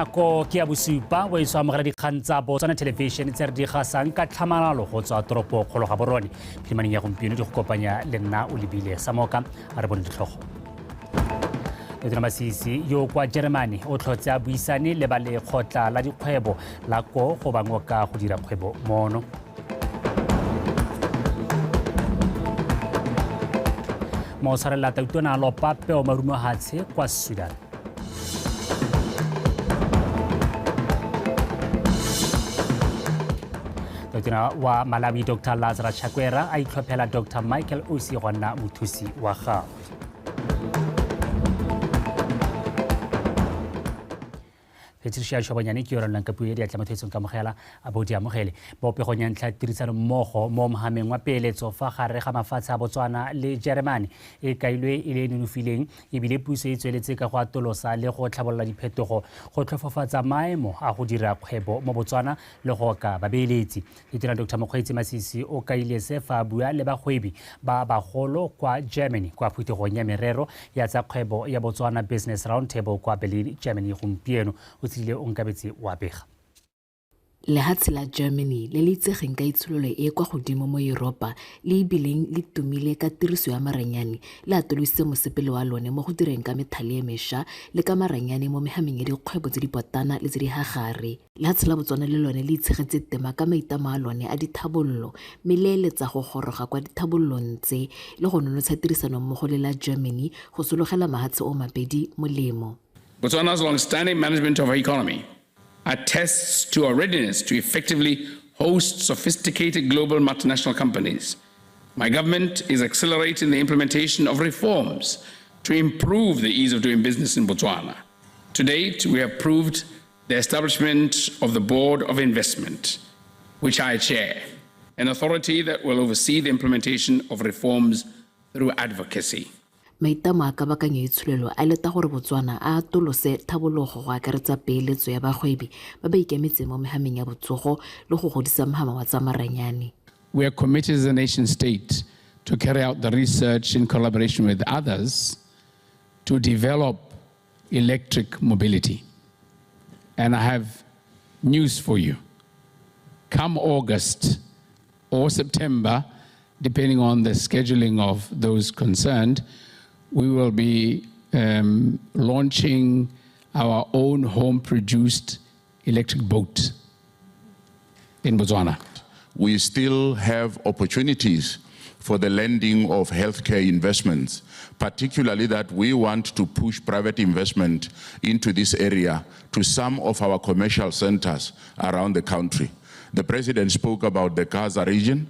Nako ke ya bosupa o e amogela dikgang tsa Botswana Television tse re di gasang ka tlhamalalo go tswa toropo kgolo ga borone phirimaneng ya gompieno di go kopanya le nna o lebile Samoka. A re bone ditlhogo. Letona Masisi yo kwa Germany o tlhotse a buisane le ba lekgotla la dikgwebo la ko go ba ngoka go dira kgwebo mono. Mo tshwarelela tautona a lopa peo marumohatshe kwa Sudan. Tautona wa Malawi Dr Lazarus Chakwera a itlhophela Dr Michael Osi go nna mothusi wa gagwe. Patricia Shobanyane ke yone ka puo ya diatla motho etsong kamogela a bo di amogele. Bopegong ya ntlha tirisano mmogo mo mohameng wa peeletso fa gare ga mafatshe a Botswana le Jeremane e kailwe e le e nonofileng, ebile puso e tsweletse ka go atolosa le go tlhabolola diphetogo go tlhofofatsa maemo a go dira kgwebo mo Botswana le go oka babeeletsi. Letona Dr Mokgweetsi Masisi o kaile se fa a bua le bagwebi ba bagolo kwa Germany kwa phuthegong ya merero ya tsa kgwebo ya Botswana Business Roundtable kwa Berlin, Germany gompieno. O tsile o nkabetse wa bega. Lehatshe la Germany le le itsegeng ka itsholelo e e kwa godimo mo Yuropa le ebileng le tumile ka tiriso ya maranyane le atolositse mosepele wa lone mo go direng ka methale e mešwa le ka maranyane mo mehameng ya dikgwebo tse di potana le tse di gagare. Lehatshe la Botswana le lone le itshegetse tema ka maitamo a lone a dithabololo mme le eletsa go goroga kwa dithabololong tse le go nonotsha tirisanommogo le la Germany go sologela mahatshe o mabedi molemo. Botswana's long-standing management of our economy attests to our readiness to effectively host sophisticated global multinational companies. My government is accelerating the implementation of reforms to improve the ease of doing business in Botswana. To date, we have proved the establishment of the Board of Investment, which I chair, an authority that will oversee the implementation of reforms through advocacy. Maitamo a kabakanyo itsholelo a leta gore Botswana a atolose thabologo go akaretsa peeletso ya bagwebi ba ba ikemetseng mo mehameng ya botsogo le go godisa mohama wa tsa maranyane. We are committed as a nation state to carry out the research in collaboration with others to develop electric mobility. And I have news for you. Come August or September, depending on the scheduling of those concerned, we will be launching our own home-produced electric boat in Botswana. We still have opportunities for the lending of healthcare investments, particularly that we want to push private investment into this area to some of our commercial centers around the country. The president spoke about the Gaza region,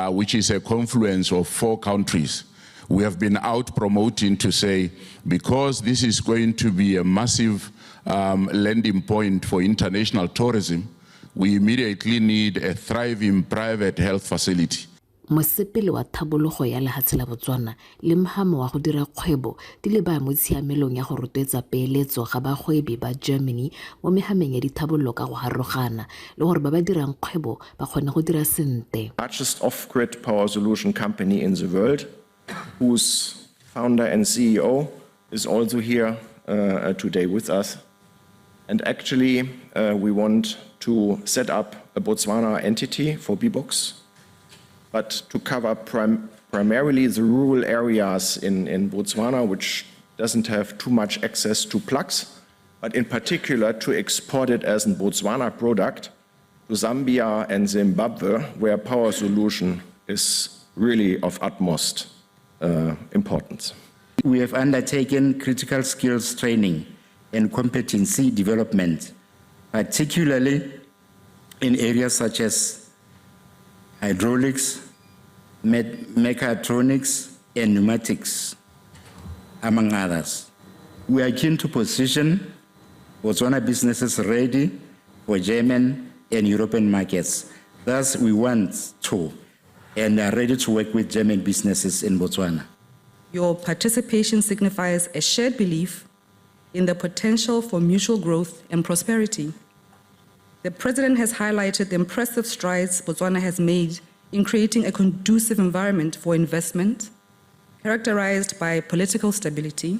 which is a confluence of 4 countries. We have been out promoting to say, because this is going to be a massive landing point for international tourism, we immediately need a thriving private health facility. Mosepele wa thabologo ya lehatshe la Botswana le mohamo wa go dira kgwebo di le ba mo tshiamelong ya go rotloetsa peeletso ga bagwebi ba Germany mo mehameng ya dithabololo ka go harogana le gore ba ba dirang kgwebo ba kgone go dira sentle. Largest off-grid power solution company in the world, whose founder and CEO is also here today with us. And actually, we want to set up a Botswana entity for BBOX, but to cover primarily the rural areas in Botswana, which doesn't have too much access to plugs, but in particular to export it as a Botswana product to Zambia and Zimbabwe, where power solution is really of utmost importance. We have undertaken critical skills training and competency development, particularly in areas such as hydraulics, mechatronics, and pneumatics, among others. We are keen to position Botswana businesses ready for German and European markets. Thus, we want to and are ready to work with German businesses in Botswana. Your participation signifies a shared belief in the potential for mutual growth and prosperity. The President has highlighted the impressive strides Botswana has made in creating a conducive environment for investment, characterized by political stability,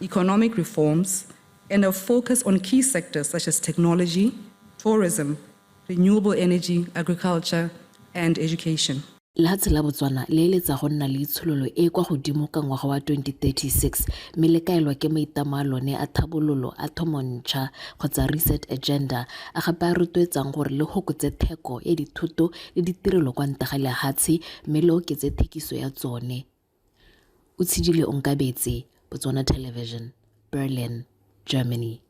economic reforms, and a focus on key sectors such as technology, tourism, renewable energy, agriculture, and education. Lehatshe la Botswana le eletsa go nna le itshololo e e kwa godimo ka ngwaga wa 2036 mme le kaelwa ke maitlamo a lone a thabololo a thomontšhwa kgotsa Reset Agenda a gape a rotloetsang gore le hokotse theko ya dithoto le ditirelo kwa ntle ga lehatshe mme le oketse thekiso ya tsone. Otshidile Onkabetse, Botswana Television, Berlin, Germany.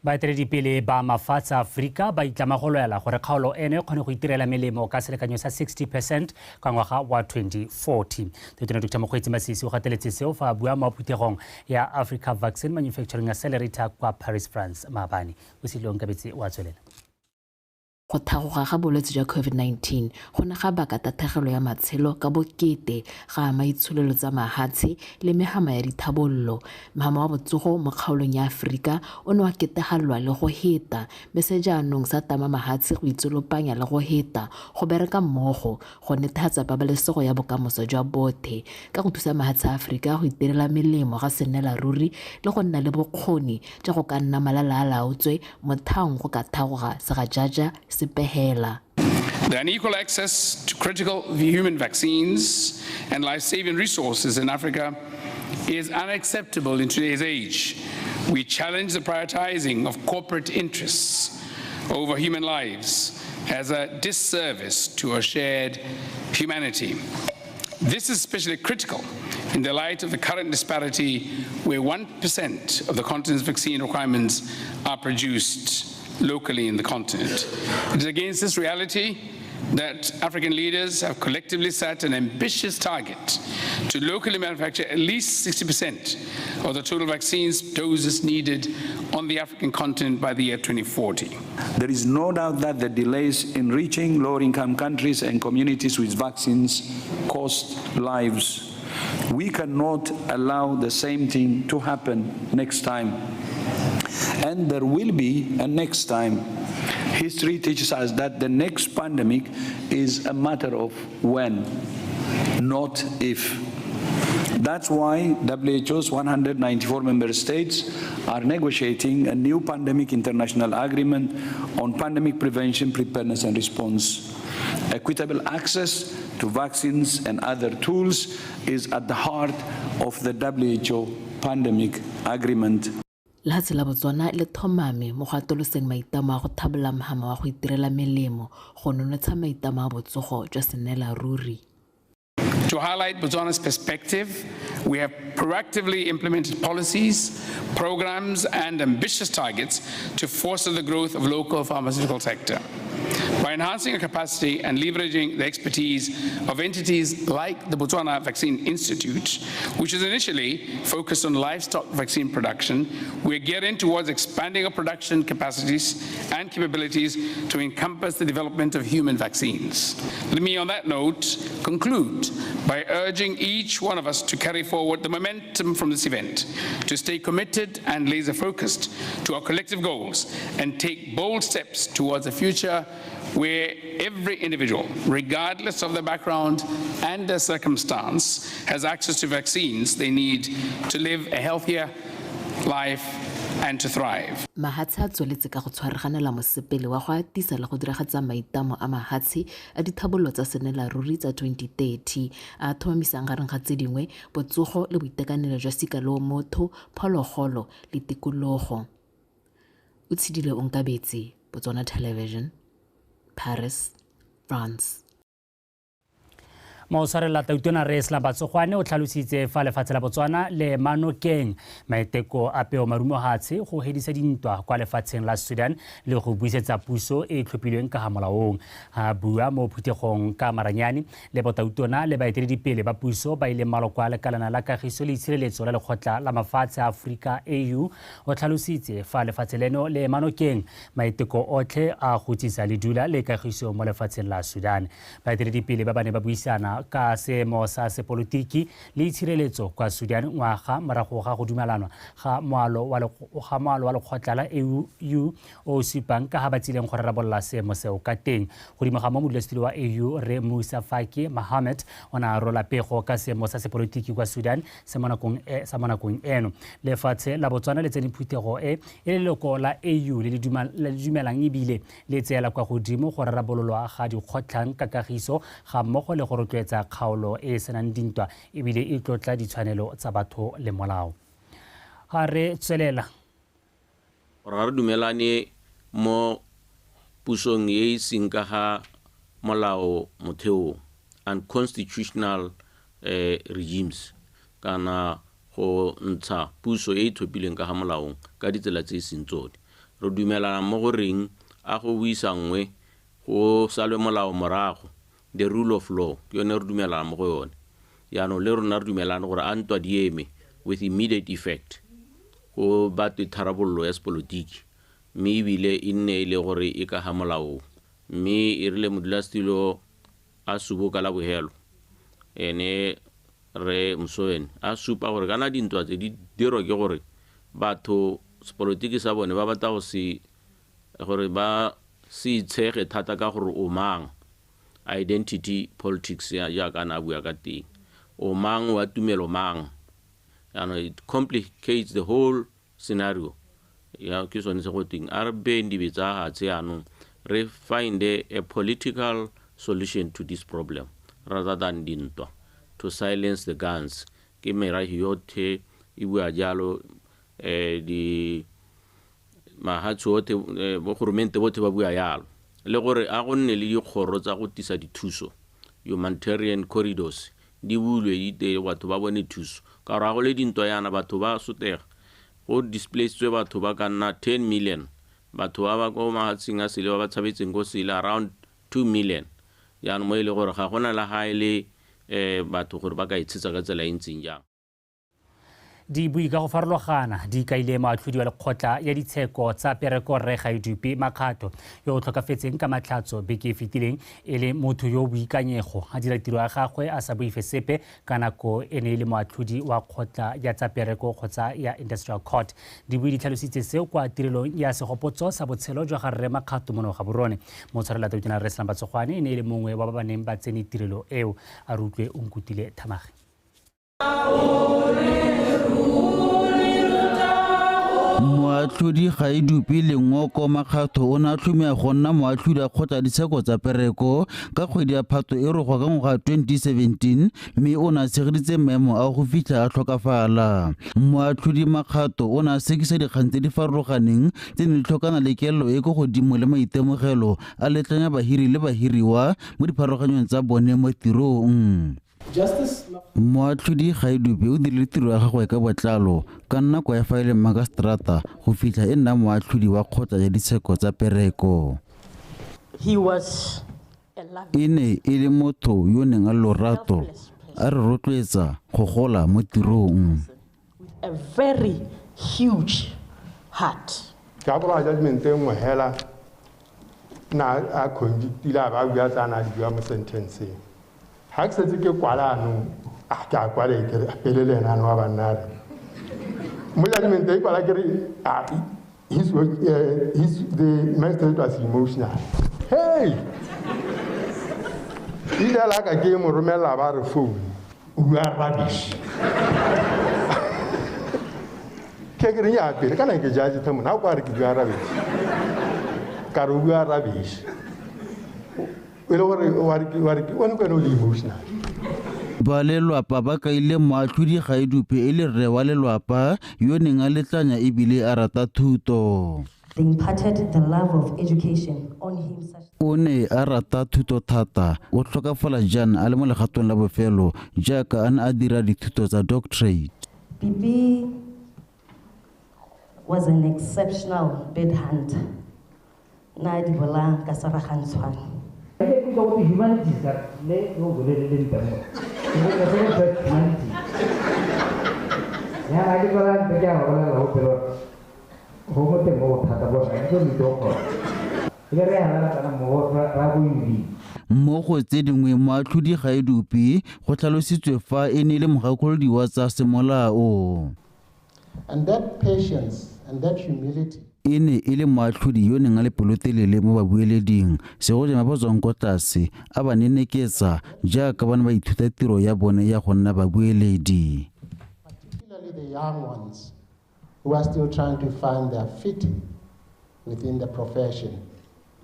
Baeteledipele ba mafatshe a Aforika ba itlama go lwela gore kgaolo eno e kgone go itirela melemo ka selekanyo sa 60% ka ngwaga wa 2040. Tautona Dr Mokgweetsi Masisi o gateletse seo fa a bua mo phuthegong ya Africa Vaccine Manufacturing Accelerator kwa Paris, France maabane. O sile Onkabetse wa tswelela. Go thagoga ga bolwetse jwa COVID-19 go ne ga baka tatlhegelo ya matshelo ka bokete ga ama itsholelo tsa mahatshe le mehama ya dithabololo. Mohama wa botsogo mo kgaolong ya Aforika o ne wa ketegalelwa le go heta mme se jaanong sa tama mahatshe go itsolopanya le go heta go bereka mmogo go netefatsa pabalesego ya bokamoso jwa bothe ka go thusa mahatshe a Aforika go itirela melemo ga sennela ruri le go nna le bokgoni jwa go ka nna malala a laotswe mothang go ka thagoga segajaja sepehela. The unequal access to critical human vaccines and life-saving resources in Africa is unacceptable in today's age. We challenge the prioritizing of corporate interests over human lives as a disservice to our shared humanity. This is especially critical in the light of the current disparity where 1% of the continent's vaccine requirements are produced locally in the continent. It is against this reality that African leaders have collectively set an ambitious target to locally manufacture at least 60% of the total vaccines doses needed on the African continent by the year 2040. There is no doubt that the delays in reaching lower-income countries and communities with vaccines cost lives. We cannot allow the same thing to happen next time. And there will be a next time. History teaches us that the next pandemic is a matter of when, not if. That's why WHO's 194 member states are negotiating a new pandemic international agreement on pandemic prevention, preparedness, and response. Equitable access to vaccines and other tools is at the heart of the WHO pandemic agreement. Lehatshe la Botswana le thomame mo go atoloseng maitlamo a go thabola mohama wa go itirela melemo go nonotsha maitlamo a botsogo jwa sennela ruri. To highlight Botswana's perspective, we have proactively implemented policies, programs, and ambitious targets to foster the growth of local pharmaceutical sector. By enhancing our capacity and leveraging the expertise of entities like the Botswana Vaccine Institute, which is initially focused on livestock vaccine production, we are gearing towards expanding our production capacities and capabilities to encompass the development of human vaccines. Let me, on that note, conclude by urging each one of us to carry forward the momentum from this event, to stay committed and laser-focused to our collective goals and take bold steps towards a future where every individual, regardless of their background and their circumstance, has access to vaccines they need to live a healthier life and to thrive. Mahatshe a tsweletse ka go tshwaraganela mosepele wa go atisa le go diragatsa maitlamo a mahatshe a dithabololo tsa sennela ruri tsa 2030 a thomamisang gareng ga tse dingwe botsogo le boitekanelo jwa sika loo motho, phologolo le tikologo. Otshidile Onkabetse, Botswana Television, Paris, France. Motshwarela Tautona Rre Slumber Tsogwane o tlhalositse fa lefatshe la Botswana le manokeng maiteko a peo marumohatshe go hedisa dintwa kwa lefatsheng la Sudan le go buisetsa puso e e tlhophilweng ka ga molaong. A bua mo phuthegong ka maranyane le botautona le baeteledipele ba puso ba ileng maloko a lekalana la kagiso le itshireletso la lekgotla la mafatshe a Aforika AU, o tlhalositse fa lefatshe leno le manokeng maiteko otlhe a go tsisa ledula le kagiso mo lefatsheng la Sudan. Baeteledipele ba ba ne ba buisana Ka seemo sa sepolotiki le itshireletso kwa Sudan ngwaga morago ga go dumelanwa ga moalo wa lekgotla la AU o supang ka ga ba tsileng go rarabolola seemo seo ka teng. Godimo ga mo modulasetilo wa AU re Moussa Faki Mahamat o ne a rola pego ka seemo sa sepolotiki kwa Sudan sa mo nakong eno. Lefatshe la Botswana le tsene phuthego e e leloko la AU le le dumelang ebile le tseela kwa godimo go rarabololwa ga dikgotlhang ka kagiso ga mmogo le go rotloetsa kgaolo e e senang dintwa ebile e tlotla ditshwanelo tsa batho le molao. Ga re tswelela gore ga re dumelane mo pusong e e seng ka ga molao motheo unconstitutional regimes kana go ntsha puso e e tlhophilweng ka ga molaong ka ditsela tse e seng tsone. Re dumelana mo goreng a go buisanngwe go salwe molao morago, the rule of law, ke yone re dumelana mo go yone. Jaanong le rona re dumelana gore a ntwa di eme with immediate effect, go batwe tharabololo ya sepolotiki, mme ebile e nne e le gore e ka ga molaong. Mme e rile modulasetilo a suboka la bogelo ene re Msoweni a supa gore kana dintwa tse di dirwa ke gore batho sepolotiki sa bone ba batla go se gore ba se itshege thata ka gore o mang, identity politics ya jaaka na bua ka teng, o mang wa tumelo mang. Jaanong it complicates the whole scenario. Ya ke sone se go teng a re beyeng dibetsa gatshe jaanong re find a political solution to this problem rather than dintwa to silence the guns. Ke merahi yotlhe e bua jalo, di mahatshe otlhe, bo goromente botlhe ba bua jalo, le gore a go nne le dikgoro tsa go tisa dithuso, humanitarian corridors di bulwe di batho ba bone thuso, ka gore ga go le dintwa yana batho ba sotega, go displacetswe batho ba ka nna 10 million, batho ba ba ko mahatsheng a sele ba ba tshabetseng ko sele around 2 million. Jaanong mo e le gore ga gona le ga e le batho gore ba ka itshetsa ka tsela e ntseng jang. Dibui ka go farologana di kaile moatlhodi wa lekgotla ya ditsheko tsa pereko Rre Gaedupe Makgatho yo o tlhokafetseng ka matlhatso beke e fetileng e le motho yo o boikanyego, a dira tiro ya gagwe a sa boife sepe ka nako e ne e le moatlhodi wa kgotla ya tsa pereko kgotsa ya Industrial Court. Dibui di tlhalositse seo kwa tirelong ya segopotso sa botshelo jwa ga Rre Makgatho mono Gaborone. Motshwarela tautona Rre Selamba Tsogwane e ne e le mongwe wa ba ba neng ba tsene tirelo eo. A re utlwe o Nkutile Thamage. Moatlhodi Gaedupe Lengoko Makgatho o ne a tlhomiwa go nna moatlhodi a kgotla ditsheko tsa pereko ka kgwedi ya Phato e rogwa ka ngwaga 2017, mme o ne a tshegeditse maemo a go fitlha a tlhokafala. Moatlhodi Makgatho o ne a sekisa dikgang tse di farologaneng tse ne di tlhokana le kelelo e ko godimo le maitemogelo a letlanya bahiri le bahiriwa mo dipharologanyong tsa bone mo tirong. Moatlhodi Gaedupe o dirile tiro ya gagwe ka botlalo ka nako ya fa e le makaseterata go fitlha e nna moatlhodi wa kgotla ya ditsheko tsa pereko. E ne e le motho yo neng a lorato, a re rotloetsa go gola mo tirong. A very huge heart. Ke a boloka judgment e nngwe hela na a convictile a ba bua tsa na di bua mo sentenceng. Ha ke setse ke kwala anong, a ke a kwale ke re pele le ena wa banna re. Mo judgment e kwala ke re his the magistrate was emotional. Hey! Ile la ka ke mo romela ba re phone. O bua rubbish. Ke ke re ya pele kana ke judge the mona o kwa re ke bua rubbish. Ka re o bua rubbish. Ba lelwapa ba kaile moatlhodi Gaedupe e le rre wa lelwapa yo neng a letlanya ebile a rata thuto. O ne a rata thuto thata, o tlhokafala jaana a le mo legatong la bofelo jaaka a ne a dira dithuto tsa doctorate. Bibi was an exceptional bird hunter. Na di bola ka saragantshwane. Humanities that le no bolele le ntamo. Humanities. Ya la ke bala ke a bolela ho pelo. Ho mo teng mo thata bona ke mo toko. Ile re hala kana mo ra go ibi. Mo go tse dingwe moatlhodi Gaedupi go tlhalositswe fa e ne le mogakolodi wa tsa semolao. And that patience and that humility. E ne e le moatlhodi yo neng a le pelotelele mo babueleding segolo ba ba tswang kwa tlase a ba neneketsa jaaka ba ne ba ithuta tiro ya bone ya go nna babueledi. Particularly the young ones who are still trying to find their feet within the profession.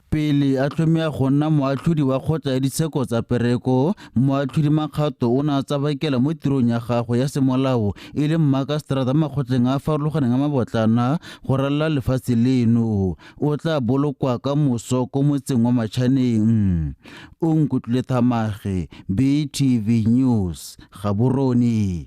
Pele a tlhomiwa go nna moatlhodi wa kgotla ya ditsheko tsa pereko, moatlhodi Makgato o ne a tsabakela mo tirong ya gagwe ya semolao e le mmakaseterata makgotleng a a farologaneng a mabotlana go ralala lefatshe leno. O tla bolokwa ka moso ko motseng wa Matšhaneng. O nkutlwile Thamage, BTV News, Gaborone.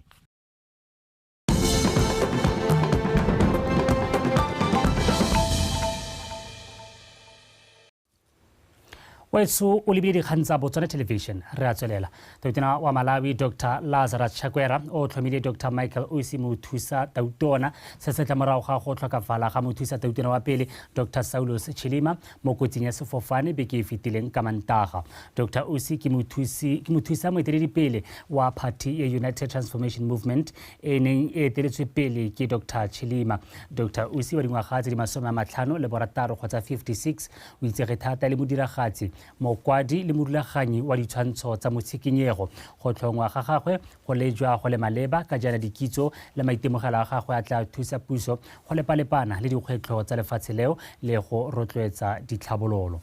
Wetso o lebile dikgang tsa Botswana Television re a tswelela. Tautona wa Malawi Dr. Lazarus Chakwera o tlhomile Dr. Michael Usi mothusa tautona se se tla morago ga go tlhokafala ga mothusa tautona wa pele Dr. Saulus Chilima mo kotsing ya sefofane beke e fetileng ka Mantaga. Dr. Usi ke mothusa moeteledipele wa party ya United Transformation Movement e neng e eteletswe pele ke Dr. Chilima. Dr. Usi wa dingwaga tse di 56 kgotsa 56 o itsege thata le modiragatsi, mokwadi le morulaganyi wa ditshwantsho tsa motshikinyego. Go tlhongwa ga gagwe go lejwa go le maleba ka jaana dikitso le maitemogelo a gagwe a tla thusa puso go lepalepana le dikgwetlho tsa lefatshe leo le go rotloetsa ditlhabololo.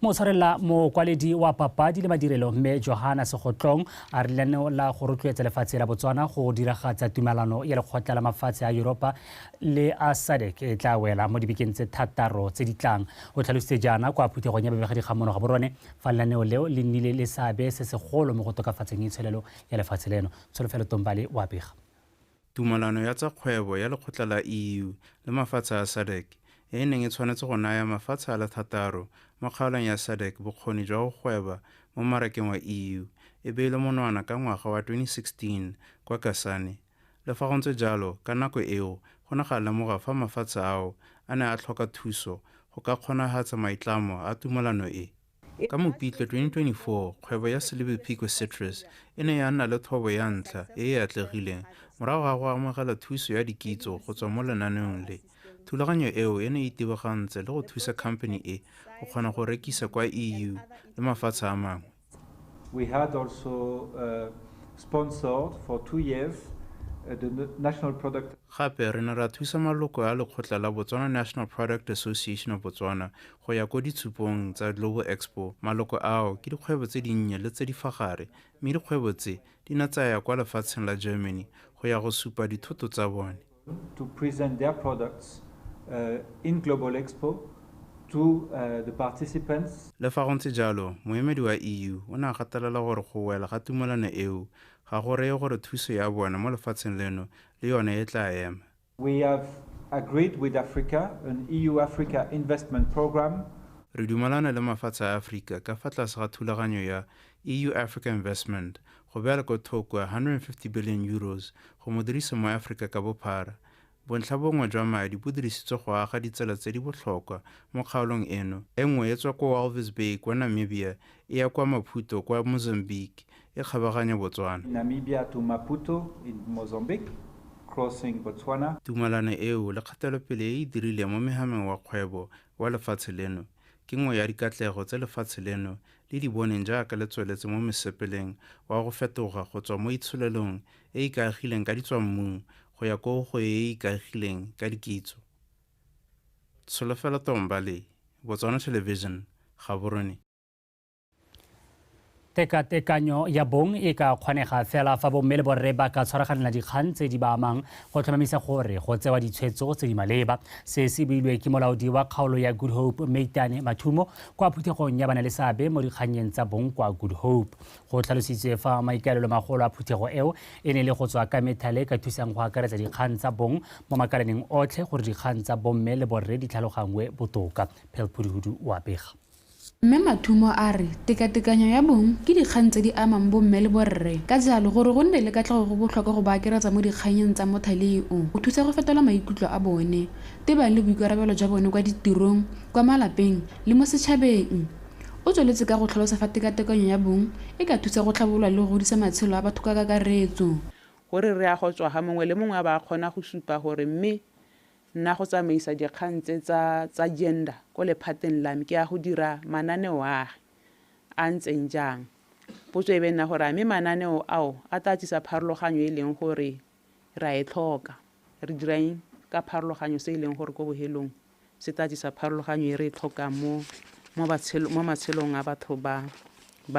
Motshwarela mokwaledi wa papadi le madirelo mme Johanna Segotlong a re lenaneo la go rotloetsa lefatshe la Botswana go diragatsa tumelano ya lekgotla la mafatshe a Europa le a SADC e tla wela mo dibekeng tse 6 tse di tlang. O tlhalositse jaana kwa phuthegong ya babegadikgang Gaborone fa lenaneo leo le nnile le seabe se segolo mo go tokafatseng itsholelo ya lefatshe leno. Tsholofelo Tombale wa bega. Tumelano ya tsa kgwebo ya lekgotla la EU le mafatshe a SADC e neng e tshwanetse go naya mafatshe a le 6 mo kgaolong ya SADC bokgoni jwa go gweba mo marakeng wa EU e beilwe monwana ka ngwaga wa 2016 kwa Kasane. Le fa go ntse jalo, ka nako eo go ne ga lemoga fa mafatshe ao a ne a tlhoka thuso go ka kgonagatsa maitlamo a tumelano e. Ka Mopitlwe 2024, kgwebo ya Selebi Phikwe Citrus e ne ya nna le thobo ya ntlha e e atlegileng morago ga go amogela thuso ya dikitso go tswa mo lenaneong le. Thulaganyo eo e ne e itebagantse le go thusa company e go kgona go rekisa kwa EU le mafatshe a mangwe. We had also sponsored for 2 years the National Product. Gape re ne ra thusa maloko a lekgotla la Botswana National Product Association of Botswana go ya ko ditshupong tsa Global Expo. Maloko ao ke dikgwebo tse dinnye le tse di fa gare, mme dikgwebo tse di ne tsa ya kwa lefatsheng la Germany go ya go supa dithoto tsa bone. To present their products in Global Expo to the participants. Le fa go ntse jalo, moemedi wa EU o ne a gatelela gore go wela ga tumelano eo ga go reye gore thuso ya bona mo lefatsheng leno le yone e tla ema. We have agreed with Africa an EU Africa investment program. Re dumelana le mafatshe a Afrika ka fa tlase ga thulaganyo ya EU Africa Investment go beela ko thoko 150 billion euros go mo dirisa mo Afrika ka bophara. Bontlha bongwe jwa madi bo dirisitswe go aga ditsela tse di botlhokwa mo kgaolong eno. E nngwe e tswa kwa Walvis Bay kwa Namibia e ya kwa Maputo kwa Mozambique e kgabaganya Botswana. Namibia to Maputo in Mozambique, crossing Botswana. Tumelano eo le kgatelopele e e dirileng mo mehameng wa kgwebo wa lefatshe leno ke nngwe ya dikatlego tse lefatshe leno le di boneng jaaka le tsweletse mo mesepeleng wa go fetoga go tswa mo itsholelong e e ikaegileng ka ditswammung go ya ko go e e ikaegileng ka dikitso. Tsholofelo Tombale, Botswana Television, Gaborone. Tekatekanyo ya bong e ka kgonega fela fa bomme le borre ba ka tshwaraganela dikgang tse di ba amang go tlhomamisa gore go tsewa ditshwetso tse di maleba. Se se builwe ke molaodi wa kgaolo ya Good Hope Meitane Mathumo kwa phuthegong ya bana le seabe mo dikgannyeng tsa bong kwa Good Hope. Go tlhalositswe fa maikaelelo magolo a phuthego eo e ne le go tswa ka methale e ka thusang go akaretsa dikgang tsa bong mo makalaneng otlhe gore dikgang tsa bomme le borre di tlhaloganngwe botoka. Phelphuduhudu wa bega. Mme Mathumo a re tekatekanyo ya bong ke dikgang tse di amang bomme le borre, ka jalo gore go nne le katlego go botlhokwa go ba akaretsa mo dikganyeng tsa mothale o go thusa go fetola maikutlo a bone tebang le boikarabelo jwa bone kwa ditirong, kwa malapeng le mo setšhabeng. O tsweletse ka go tlhalosa fa tekatekanyo ya bong e ka thusa go tlhabolola le go godisa matshelo a batho ka kakaretso. Gore re ya go tswa ga mongwe le mongwe a ba kgona go supa gore mme nna go tsamaisa dikgang tse tsa gender ko lephateng la me ke ya go dira mananeo a a ntseng jang. Potso e be nna gore a mme mananeo ao a tla tlisa pharologanyo e leng gore re a e tlhoka. Re dira eng ka pharologanyo se e leng gore ko bohelong se tla tlisa pharologanyo e re e tlhokang mo matshelong a batho ba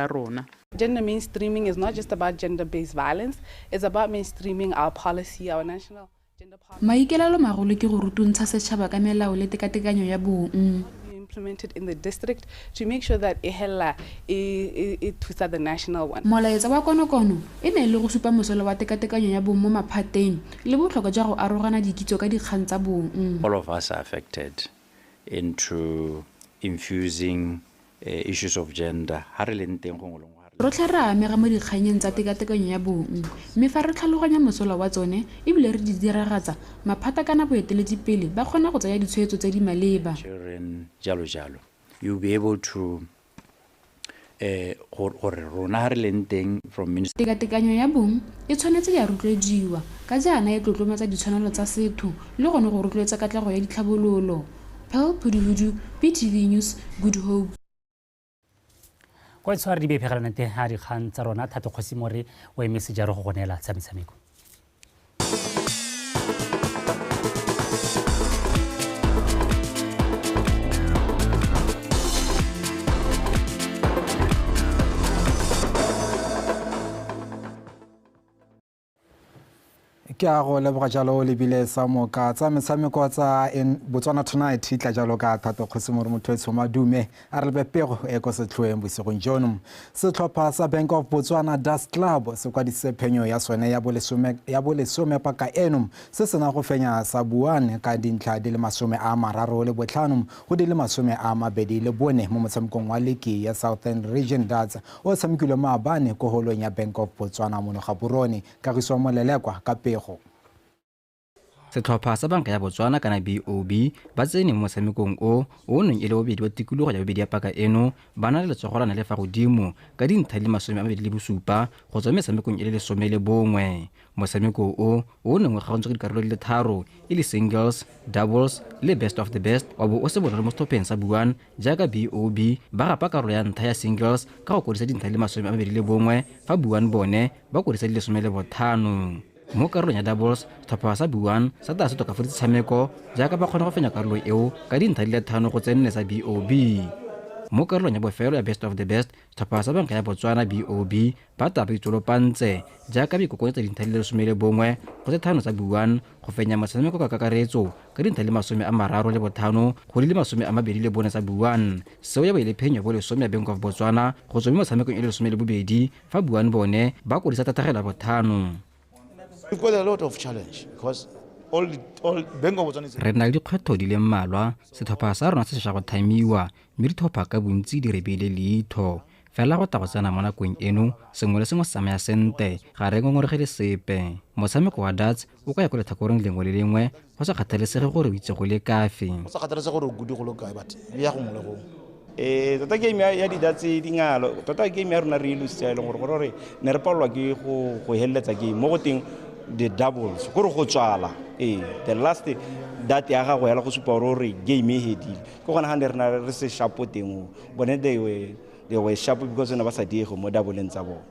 rona. Gender mainstreaming is not just about gender-based violence, it's about mainstreaming our policy, our national gender policy. Maikaelelo magolo ke go rutuntsha setšhaba ka melao le tekatekanyo ya bong. Implemented in the district to make sure that e hella e thusa the national one. Molaetsa wa konokono e ne e le go supa mosola wa tekatekanyo ya bong mo maphateng le botlhokwa jwa go arogana dikitso ka dikgang tsa bong. All of us are affected into infusing issues of gender. Ha re leng teng gongwe le gongwe. Rotlhe re amega mo dikganyeng tsa tekatekanyo ya bong, mme fa re tlhaloganya mosola wa tsone ebile re di diragatsa, maphata kana boeteledipele ba kgona go tsaya ditshwetso tse di maleba. Children, jalo jalo. You'll be able to gore rona ha re leng teng from ministry. Tekatekanyo ya bong e tshwanetse ya rotloediwa ka jaana e tlotlomatsa ditshwanelo tsa setho le gone go rotloetsa katlego ya ditlhabololo. Pearl Phuduhudu, BTV News, Good Hope. Kwa tshware di bepegelana teng ha dikgang tsa rona Thato Kgosi More o emetse jaro go neela tsa metshameko. Ke a go leboga jalo lebile sa moka tsa metshameko tsa Botswana Tonight tla jalo ka Thato Kgosi More motho etsho madume a re lebe pego e ko setlhoeng bosigong jono. Setlhopha sa Bank of Botswana Dust Club se kwadisitse phenyo ya sone ya bolesome paka eno se sena go fenya sa Buane ka dintlha di le 35 go di le 24 mo motshamekong wa liki ya Southern Region Darts o tshamekilwe maabane ko holong ya Bank of Botswana mono Gaborone. Kagiso Molelekwa ka pego. Setlhopha sa banka ya Botswana kana BOB ba tsene mo motshamekong o o neng e le bobedi wa tikologo ya bobedi ya paka eno ba na le letsogolana le fa godimo ka dintlha di le 27 go tswa metshamekong e le 11. Motshameko o o neng o kgaogantswe ka dikarolo di le tharo e le singles, doubles le best of the best wa bo o se bonolo mo setlhopheng sa Buan jaaka BOB ba gapa karolo ya ntlha ya singles ka go kodisa dintlha di le 21 fa Buan bone ba kodisa di le 15. Mo karolong ya doubles, setlhopha sa Buan sa tla se tokafaditse tshameko jaaka ba kgona go fenya karolo eo ka dintlha di le 5 go tse 4 tsa BOB. Mo karolong ya bofelo ya best of the best, setlhopha sa banka ya Botswana BOB ba tla ba itsolopantse jaaka ba ikokonyetsa dintlha di le 11 go tse 5 tsa Buan go fenya motshameko ka kakaretso ka dintlha di le 35 go di le 24 tsa Buan. Seo ya bo e le phenyo ya bolesome ya Bank of Botswana go tswa mo motshamekong e le 12 fa Buan bone ba kodisa tatagelo ya bothano. We've got a lot of challenge because all Bank of Botswana is re na le dikgwetlho di le mmalwa, setlhopha sa rona se sešwa go thamiwa mme ditlhopha ka bontsi di re beile leitho. Fela go tla go tsena mo nakong eno sengwe le sengwe se tsamaya sentle, ga re ngongoregele sepe. Motshameko wa darts o ka ya ko letlhakoreng lengwe le lengwe go sa kgathalesege gore o itse go le kafe. Go sa kgathalesege gore o kudu go le kae, but e ya gongwe le gongwe. Tota game ya di-darts di ngalo, tota game ya rona re e lositse e leng gore ne re palelwa ke go heleletsa game mo go teng the doubles gore go tswala the last date ya gago ya go supa gore game e hedile ke gona ga ne re na re se sharp teng bone they were sharp because ne ba sa diege mo doubleng tsa bone.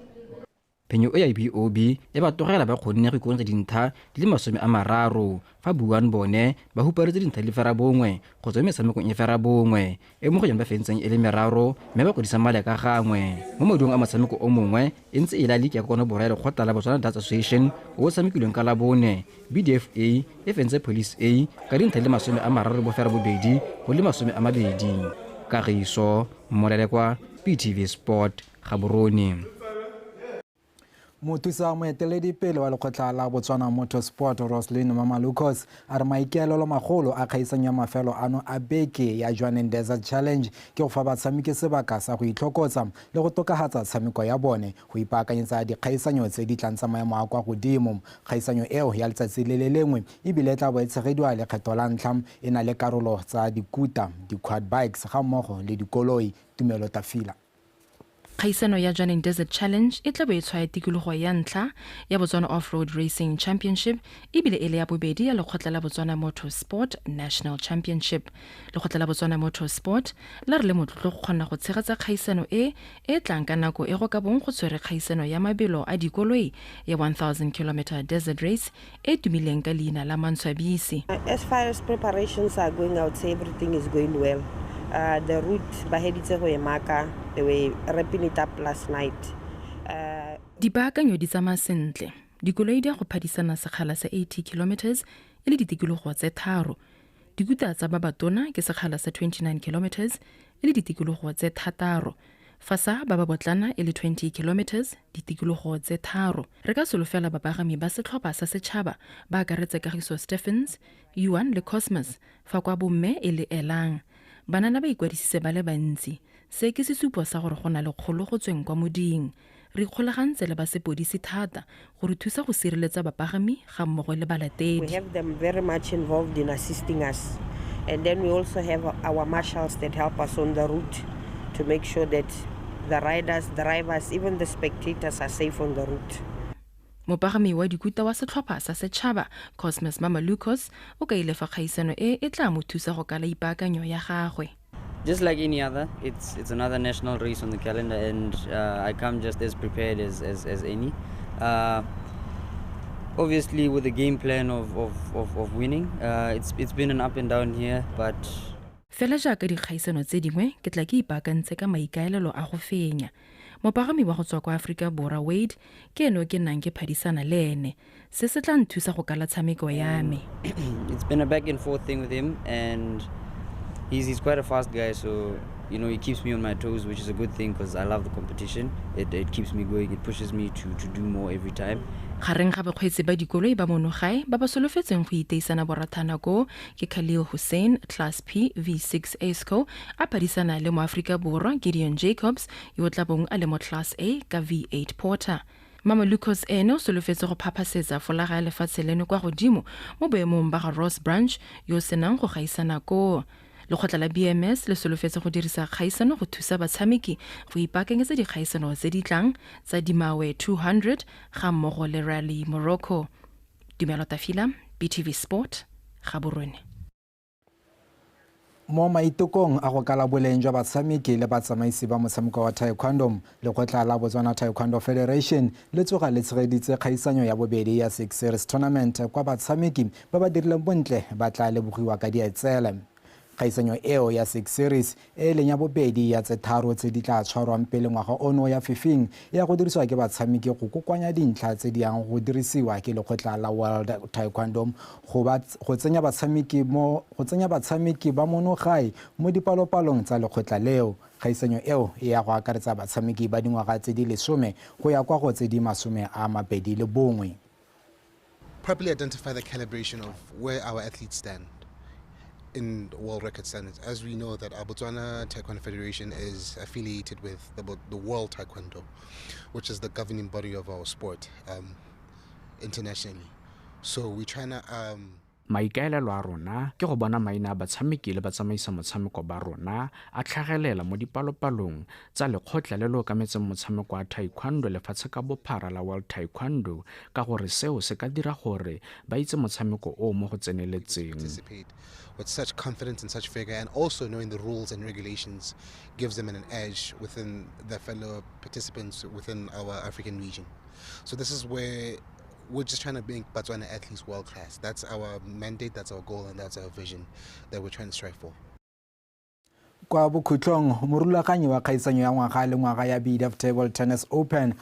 Phenyo e ya BOB e ba tlogela ba kgonne go ikonyetsa dintlha di le 30 fa Buan bone ba huparetse dintlha di le 9 go tswa metshamekong e 9 e mo go yone ba fentseng e le 3 mme ba kodisa madi ka gangwe. Mo maduong a motshameko o mongwe e ntse e la liki ya Kokono Borwa ya lekgotla la Botswana Darts Association o o tshamekilweng ka Labone, BDFA e fentse Police A ka dintlha di le 38 go le 20. Kagiso Molelekwa, BTV Sport, Gaborone. Mothusa moeteledipele wa lekgotla la Botswana Motorsport Roslyn Mamalukos a re maikaelelo magolo a kgaisanyo ya mafelo ano a beke ya Jwaneng Desert Challenge ke go fa batshameki sebaka sa go itlhokotsa le go tokafatsa tshameko ya bone go ipaakanyetsa dikgaisanyo tse di tlang tsa maemo a kwa godimo. Kgaisanyo eo ya letsatsi le le lengwe ebile e tla bo e tshegediwa lekgetho la ntlha e na le karolo tsa dikuta, di-quad bikes ga mmogo le dikoloi. Tumelo Tafila. Kgaisano ya Jwaneng Desert Challenge e tla bo e tshwaya tikologo ya ntlha ya Botswana Off-Road Racing Championship ebile e le ya bobedi ya lekgotla la Botswana Motorsport National Championship. Lekgotla la Botswana Motorsport la re le motlotlo go kgona go tshegetsa kgaisano e e tlang ka nako e go ka bong go tshwere kgaisano ya mabelo a dikoloi ya 1000 km Desert Race e tumileng ka leina la Mantshwabisi. As far as preparations are going, I would say everything is going well. The route ba heditse go e maka, they were wrapping it up last night. Dipaakanyo di tsamaya sentle. Dikoloi di ya go phadisana sekgala sa 80 km e le ditikologo tse tharo. Dikuta tsa ba batona ke sekgala sa 29 km e le ditikologo tse thataro. Fa sa ba ba botlana e le 20 km ditikologo tse tharo. Re ka solofela bapagami ba setlhopha sa setšhaba ba akaretse Kagiso Stephens, Yuan le Cosmos, fa kwa bomme e le Elang. Banana ba ikwadisitse ba le bantsi. Se ke sesupo sa gore go na le kgolo go tsweng kwa moding. Re ikgolagantse le ba sepodisi thata go re thusa go sireletsa bapagami ga mmogo le balatedi. We have them very much involved in assisting us. And then we also have our marshals that help us on the route to make sure that the riders, drivers, even the spectators are safe on the route. Mopagami wa dikuta wa setlhopha sa setšhaba Cosmas Mamalukos o kaile fa kgaisano e e tla mo thusa go kala ipaakanyo ya gagwe. Just like any other, it's another national race on the calendar, and I come just as prepared as any. Obviously with the game plan of winning, it's been an up and down here, but fela jaaka dikgaisano tse dingwe ke tla ke ipaakantse ka maikaelelo a go fenya. Mopagami wa go tswa kwa Aforika Borwa Wade ke ene o ke nnang ke phadisana le ene. Se se tla nthusa go kala tshameko ya me. It's been a back and forth thing with him, and he's quite a fast guy, so you know, he keeps me on my toes, which is a good thing because I love the competition. It keeps me going, it pushes me to do more every time. Gareng ga bakgweetsi ba dikoloi ba mono gae ba ba solofetseng go iteisana borathana ko ke Khalil Hussein Class P V6 Esco a phadisana le moAforika Borwa Gideon Jacobs yo o tla bong a le mo Class A ka V8 Porter. Mama Lucas ene o solofetse go phaphasetsa folaga ya lefatshe leno kwa godimo mo boemong ba ga Ross Branch yo o senang go gaisana koo. Lekgotla la BMS le solofetse go dirisa kgaisano go thusa batshameki go ipaakanyetsa dikgaisano tse di tlang tsa Dimawe 200 ga mmogo le Rally Morocco. Dumelo Tafila, BTV Sport, Gaborone. Mo maitekong a go kala boleng jwa batshameki le batsamaisi ba motshameko wa taekwondo, lekgotla la Botswana Taekwondo Federation le tsoga le tshegeditse kgaisanyo ya bobedi ya Six Series Tournament kwa batshameki ba ba dirileng bontle ba tla lebogiwa ka dietsele. Kgaisanyo eo ya Six Series e leng ya bobedi ya tse tharo tse di tla tshwarwang pele ngwaga ono ya fifing e ya go dirisiwa ke batshameki go kokoanya dintlha tse di yang go dirisiwa ke lekgotla la World Taekwondo go tsenya batshameki ba mono gae mo dipalopalong tsa lekgotla leo. Kgaisanyo eo e ya go akaretsa batshameki ba dingwaga tse di 10 go ya kwa go tse di 21. Properly identify the calibration of where our athletes stand in world record standards. As we know that our Botswana Taekwondo Federation is affiliated with the World Taekwondo, which is the governing body of our sport internationally. So we're trying to Maikaelelo a rona ke go bona maina a batshameki le batsamaisa motshameko ba rona a tlhagelela mo dipalopalong tsa lekgotla le le okametseng motshameko wa taekwondo lefatshe ka bophara la World Taekwondo, ka gore seo se ka dira gore ba itse motshameko o mo go tseneletseng. With such confidence and such vigor, and also knowing the rules and regulations gives them an edge within their fellow participants within our African region. So this is where we're just trying to make Botswana athletes world class. That's our mandate, that's our goal, and that's our vision that we're trying to strive for. Kwa bokhutlong, morulaganyi wa kgaisanyo ya ngwaga le ngwaga ya BDF Table Tennis Open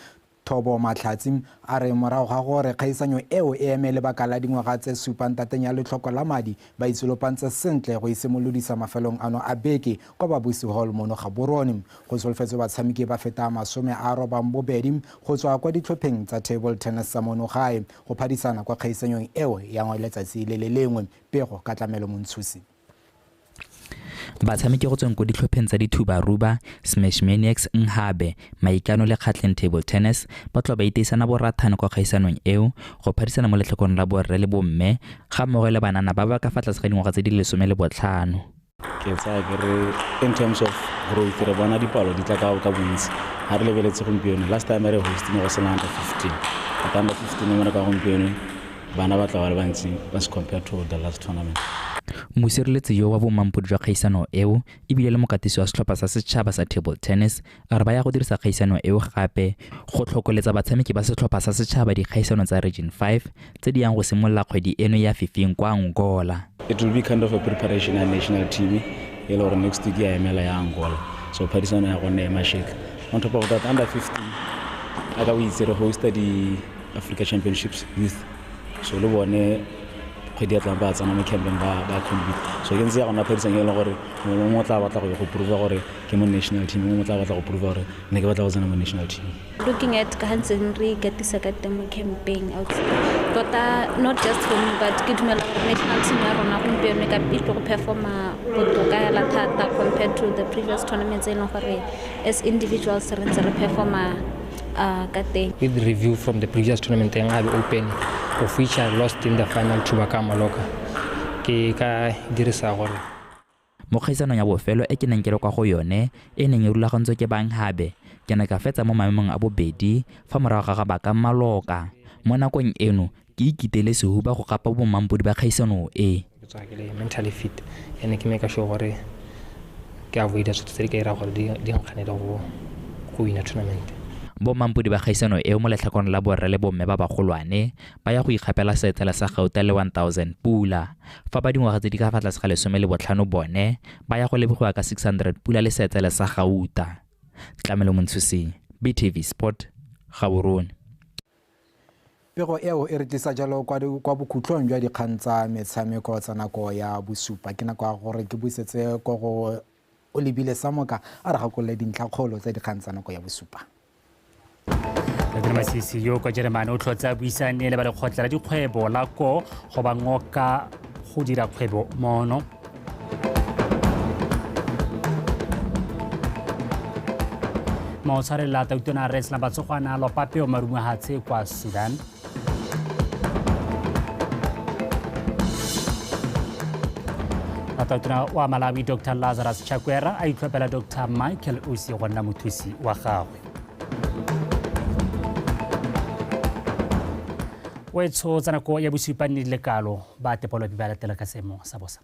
Thobo Matlhatsi a re morago ga gore kgaisanyo eo e eme lebaka la dingwaga tse supang tateng ya letlhoko la madi ba itsolopantse sentle go isimolodisa mafelong ano a beke kwa Babusi Hall mono Gaborone. Go solofetswe batshameki ba feta 82 go tswa kwa ditlhopheng tsa table tennis tsa mono gae go phadisana kwa kgaisanyong eo ya letsatsi le le lengwe. Pego ka Tlamelo Montshusi. Batshameki go tsweng ko ditlhopheng tsa Dithubaruba, Smash Maniacs, Nhabe, Maikano le Kgatleng Table Tennis ba tlo ba iteisana borathane kwa kgaisanong eo go phadisana mo letlhakoreng la borre le bomme ga mmogo le banana ba ba ka fa tlase ga dingwaga tse di 15. Ke tsaya ke re in terms of growth re bona dipalo di tla ka bontsi. Ha re lebeletse gompieno, last time re hostile go sena under 15. But under 15 mo ka gompieno bana ba tla ba le bantsi as compared to the last tournament. Mosireletsi yo wa bomampodi jwa kgaisano eo ebile le mokatisi wa setlhopha sa setšhaba sa table tennis a re ba ya go dirisa kgaisano eo gape go tlhokoletsa batshameki ba setlhopha sa setšhaba dikgaisano tsa Region 5 tse di yang go simolola kgwedi eno ya 15 kwa Angola. It will be kind of a preparation ya national team e le gore next week ya emela ya Angola. So phadisano ya gone e masheke. On top of that, under 15 a ka o itse re hosta di Africa Championships Youth. So le bone kgwedi ya tlang ba tsena mo campeng ba compete. So ke ntse ya gona phadisano e leng gore mongwe le mongwe o tla batla go prove gore ke mo national team, mongwe o tla batla go prove gore ne ke batla go tsena mo national team. Looking at ka ntse re ikatisa ka teng mo campeng out tota, not just for me but ke dumela gore national team ya rona gompieno ka e tlo go performa botoka hela thata compared to the previous tournaments e leng gore as individuals re ntse re performa ka teng. With the review from the previous tournament Nhabe Open, of which I lost in the final to Baka Maloka, ke ka dirisa gore mo kgaisanong ya bofelo e ke neng ke le kwa go yone e neng e rulagantswe ke Banghabe, ke ne ka fetsa mo maemong a bobedi fa morago ga Baka Maloka. Mo nakong eno ke ikitele sehuba go gapa bomampodi ba kgaisano e. Ke tswa ke le mentally fit, ene ke make sure gore ke avoid tsotlhe tse di ka irang gore di nkganele go wina tournament. Bomampodi ba kgaisano eo mo letlhakoreng la borre le bomme ba bagolwane ba ya go ikgapela seetsela sa gauta le 1000 pula, fa ba dingwaga tse di ka fa tlase ga 15 bone ba ya go lebogiwa ka 600 pula le seetsela sa gauta. Tlamelo Montshusi, BTV Sport, Gaborone. Pego eo e re tlisa jalo kwa bokhutlong jwa dikgang tsa metshameko tsa nako ya bosupa. Ke nako ya gore ke buisetse ko go Olebile Samoka a re gakolole dintlhakgolo tsa dikgang tsa nako ya bosupa. Dr. Masisi yo kwa Jeremane o tlhotse a buisane le ba lekgotla la dikgwebo la ko go ba ngoka go dira kgwebo mono. Motshwarela Tautona Rre Sela Batsogwana a lopa peo marumohatshe kwa Sudan. Tautona wa Malawi Dr. Lazarus Chakwera a itlhophela Dr. Michael Usi go nna mothusi wa gagwe. Wetso tsa nako ya bosupa nne le kalo ba tepolo ba latela ka seemo sa bosa.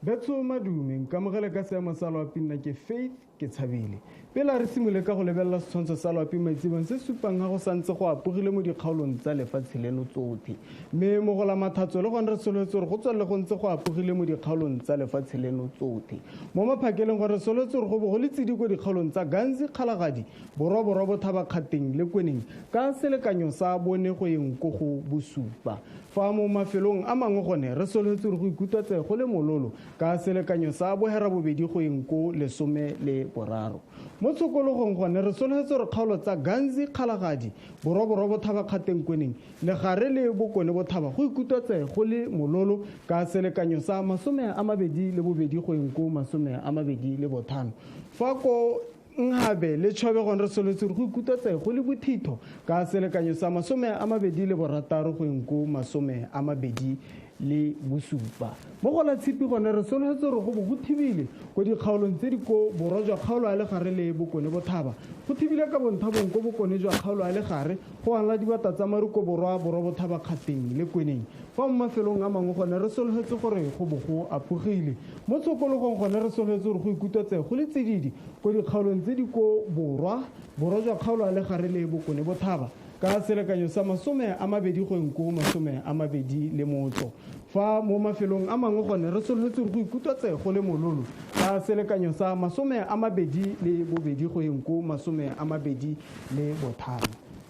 Betso madume nkamogele ka seemo sa loapi nna ke Faith ke tshabile. Pele re simole ka go lebelela setshwantsho sa loapi maitsebong se supang ga go santse go apogile mo dikgaolong tsa lefatshe leno tsotlhe. Mme mo go la Mathatso le gone re solofetse gore go tswelele go ntse go apogile mo dikgaolong tsa lefatshe leno tsotlhe. Mo maphakeleng gore re solofetse gore go bo go le tsididi ko dikgaolong tsa Ghanzi, Kgalagadi, Borwa, Borwa Bothaba, Kgateng le Kweneng ka selekanyo sa bone go yeng ko go bosupa. Fa mo mafelong a mangwe gone re solofetse gore go ikutlwatse go le mololo ka selekanyo sa boherabobedi go yeng ko 13. Mo tshokologong gone re solofetse gore kgaolo tsa Ghanzi, Kgalagadi, Borwa, Borwa Bothaba, Kgateng, Kweneng, Legare le Bokone Bothaba go ikutlwatse go le mololo ka selekanyo sa 22 go yeng ko 25. Fa ko Nhabe le Chobe gone re solofetse gore go ikutlwatse go le bothitho ka selekanyo sa 26 go yeng ko 26. le bosupa. Mo go la tshipi gone re solofetse gore go bo go thibile ko dikgaolong tse di ko borwa jwa kgaolo ya legare le bokone bothaba. Go thibile ka bonthabong ko bokone jwa kgaolo ya legare go anla dibata tsa maru ko borwa borwa bothaba kgateng le kweneng. Fa mo mafelong a mangwe gone re solofetse gore go bo go apogile. Mo tshokologong gone re solofetse gore go ikutlwetse go le tsididi ko dikgaolong tse di ko borwa borwa jwa kgaolo ya legare le bokone bothaba ka selekanyo sa 20 go nko 23. Fa mo mafelong a mangwe gone re solofetse go ikutlwetse go le mololo ka selekanyo sa 22 go nko 25.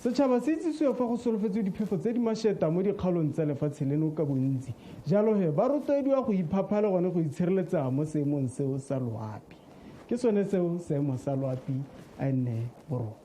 Setšhaba se itsisiwe fa go solofetswe diphefo tse di mašeta mo dikgaolong tsa lefatshe leno ka bontsi. Jalo he ba rotloediwa go iphapha le gone go itshireletsa mo seemong seo sa loapi. Ke sone seo seemo sa loapi a nne boroko.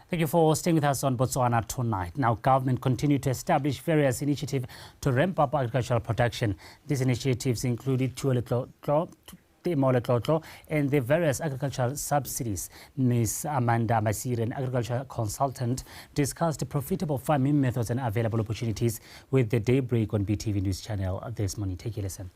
Thank you for staying with us on Botswana Tonight. Now, government continue to establish various initiatives to ramp up agricultural production. These initiatives included Temo Letlotlo and the various agricultural subsidies. Ms. Amanda Masire, an agricultural consultant, discussed profitable farming methods and available opportunities with the Daybreak on BTV News Channel this morning. Take a listen.